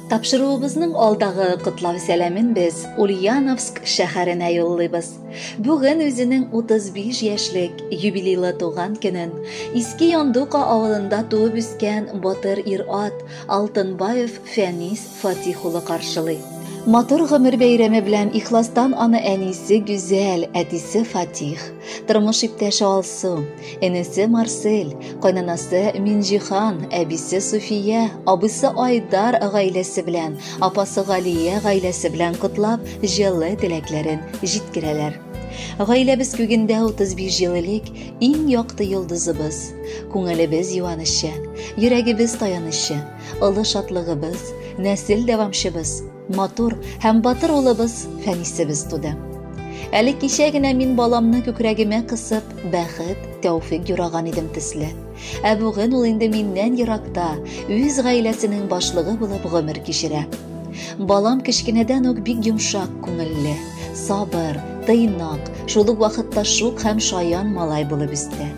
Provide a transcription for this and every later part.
Тапшыруыбызның алдагы котлау сәламен без Ульяновск шәһәренә юллыйбыз. Бүген үзенең 35 яшьлек юбилейлы туган көнен Иске Яндука авылында туып үскән батыр ир-ат Алтынбаев Фәнис Фатих улы каршылый. Матур гомер бәйрәме белән ихластан аны әнисе Гүзәл, әтисе Фатих, тормыш иптәше Алсу, энесе Марсель, кайнанасы Минҗихан, әбисе Суфия, абыйсы Айдар гаиләсе белән, апасы Галия гаиләсе белән котлап, җылы теләкләрен җиткерәләр. Гаиләбез күгендә 35 ел элек иң якты йолдызыбыз, күңелебез юанычы, йөрәгебез таянычы, олы шатлыгыбыз, нәсел дәвамчыбыз, матур һәм батыр улыбыз Фәнисебез туды. Әле кичә генә мин баламны күкрәгемә кысып, бәхет, тәүфик юраган идем төсле. Ә бүген ул инде миннән еракта, үз гаиләсенең башлыгы булып гомер кичерә. Балам кечкенәдән үк бик йомшак күңелле, сабыр, тыйнак, шул ук вакытта шук һәм шаян малай булып үсте.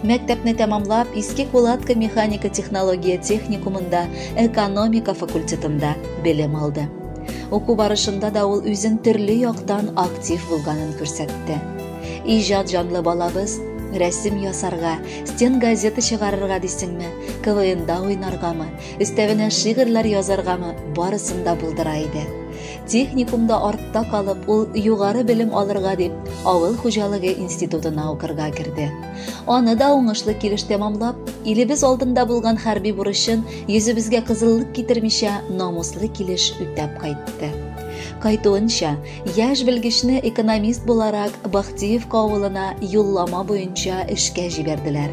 Мәктәпне тәмамлап, Иске Кулатка механика технология техникумында экономика факультетында белем алды. Уку барышында да ул үзен төрле яктан актив булганын күрсәтте. Иҗат җанлы балабыз рәсем ясарга, стен газета чыгарырга дисеңме, КВНда уйнаргамы, өстәвенә шигырьләр язаргамы, барысын да булдыра иде. Техникумда артта калып, ул югары белем алырга дип, авыл хуҗалыгы институтына укырга керде. Аны да уңышлы килеш тәмамлап, илебез алдында булган хәрби бурычын йөзебезгә кызыллык китермичә намуслы килеш үтәп кайтты. Кайтуынча, яшь белгечне экономист буларак Бахтиевка авылына юллама буенча эшкә җибәрделәр.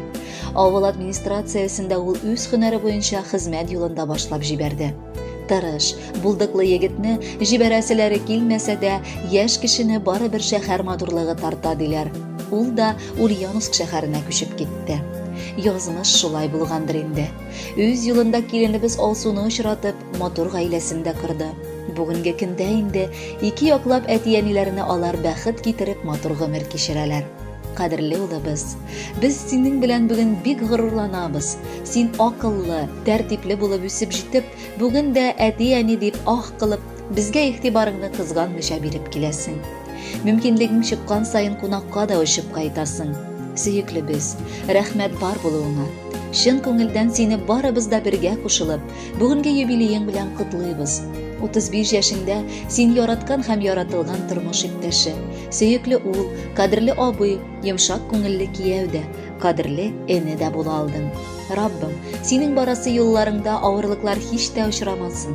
Авыл администрациясендә ул үз һөнәре буенча хезмәт юлын да башлап җибәрде. Тырыш, булдыклы егетне җибәрәселәре килмәсә дә, яшь кешене барыбер шәһәр матурлыгы тарта диләр. Ул да Ульяновск шәһәренә күчеп китте. Язмыш шулай булгандыр инде. Үз юлында киленебез Алсуны очратып, матур гаиләсен дә корды. Бүгенге көндә инде ике яклап әти-әниләренә алар бәхет китереп матур гомер кичерәләр. Кадерле улыбыз, без синең белән бүген бик горурланабыз. Син акыллы, тәртипле булып үсеп җитеп, бүген дә әти-әни дип ах кылып, безгә игътибарыңны кызганмыйча биреп киләсең. Мөмкинлегең чыккан саен кунакка да очып кайтасың. Сөеклебез, рәхмәт бар булуыңа. Чын күңелдән сине барыбыз да бергә кушылып, бүгенге юбилеең белән котлыйбыз. 35 яшеңдә син яраткан һәм яратылган тормыш иптәше, сөекле ул, кадерле абый, йомшак күңелле кияү дә, кадерле эне дә була алдың. Раббым, синең барасы юлларыңда авырлыклар һич тә очрамасын.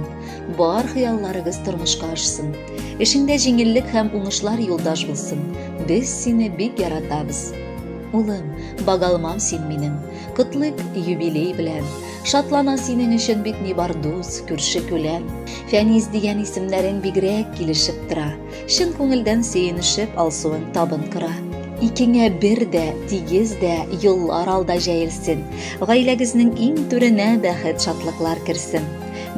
Бар хыялларыгыз тормышка ашсын. Эшеңдә җиңеллек һәм уңышлар юлдаш булсын. Без сине бик яратабыз. Улым, багалмам син минем. Котлыйк юбилей белән. Шатлана синең өчен бит ни бар дус, күрше күлән. Фәнис дигән исемнәрең бигрәк килешеп тора. Чын күңелдән сөенешеп Алсуың табын кора. Икеңә бер дә, тигез дә юллар алда җәелсен. Гаиләгезнең иң түренә бәхет шатлыклар керсен.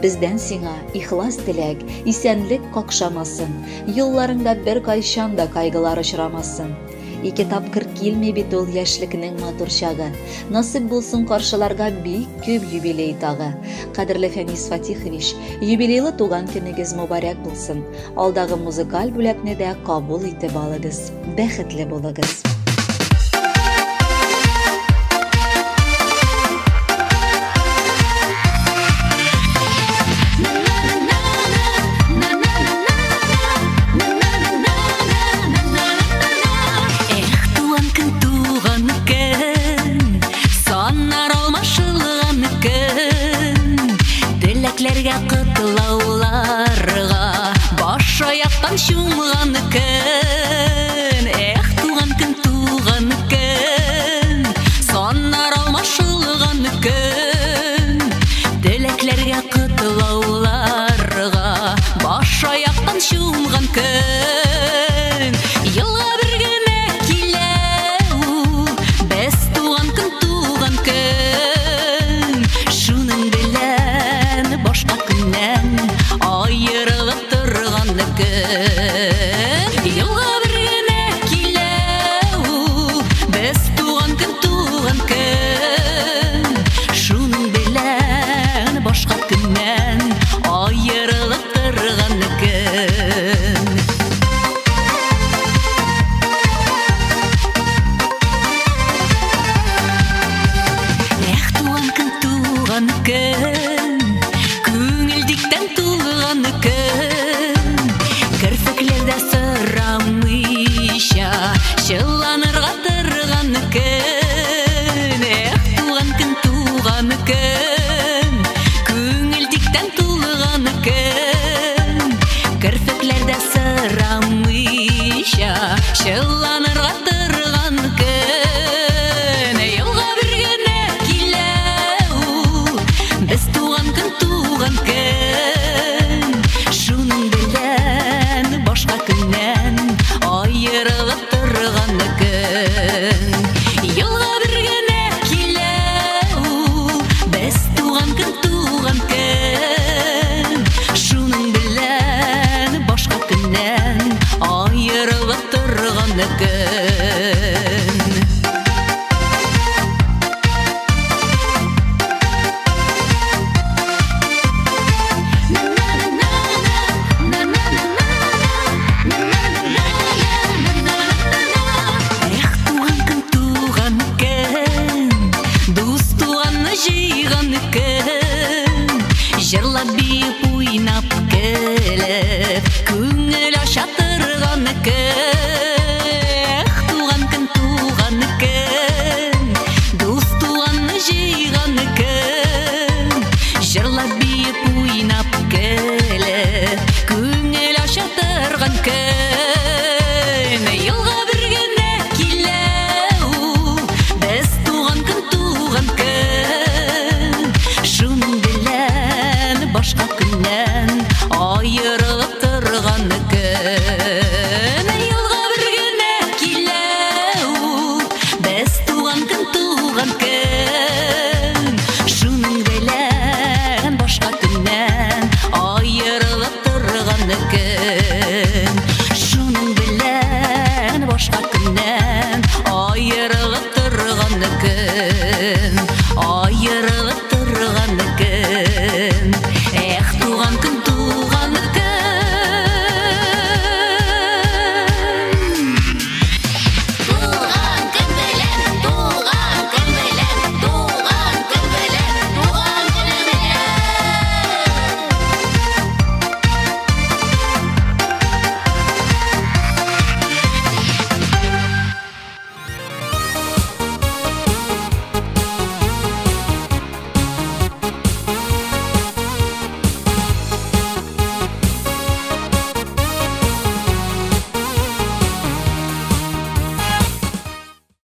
Бездән сиңа ихлас теләк, исәнлек какшамасын. Юлларыңда беркайчан да кайгылар очрамасын. Ике тапкыр килми бит ул яшьлекнең матур чагы. Насыйп булсын каршыларга бик күп юбилей тагы. Кадерле Фәнис Фатихович, юбилейлы туган көнегез мөбарәк булсын. Алдагы музыкаль бүләкне дә кабул итеп алыгыз. Бәхетле булыгыз. Эх, туган көн, туган көн, саннар алмашылган көн. Теләкләргә, котлауларга баш аяктан чумган көн. Эх, туган көн, туган көн, саннар алмашылган көн. Теләкләргә, котлауларга баш аяктан чумган көн. Елга бер генә килә ул, без туган көн, туган көн. Шуның белән башка көннән аерылып торган көн. Елга бер генә килә ул, без туган көн, туган көн. Шуның белән башка көннән аерылып тулган көн. Керфекләрдә сырамыйча чылланырга торган көн. Елга бер генә килә ул, без туган көн, туган көн. Шуның белән башка көннән аерылып торган көн. Елга бер генә килә ул, без туган көн, туган көн. Шуның белән башка көннән аерылып торган көн. Эх, туган көн, туган көн, дус туганны җыйган көн. Җырлап, биеп, уйнап, көлеп, күңел ача торган көн. Эх, туган көн, туган көн, дус туганны җыйган көн. Җырлап, биеп, уйнап, көлеп, күңел ача торган көн. Елга бер генә килә ул, без туган көн, туган көн. Шуның белән башка көннән аерылып торган көн. Елга бер генә килә ул, без туган көн, туган көн. Шуның белән башка көннән аерылып торган көн. Шуның белән башка көннән аерылып торган көн. Аерылып торган көн. Эх, туган көн, туган көн.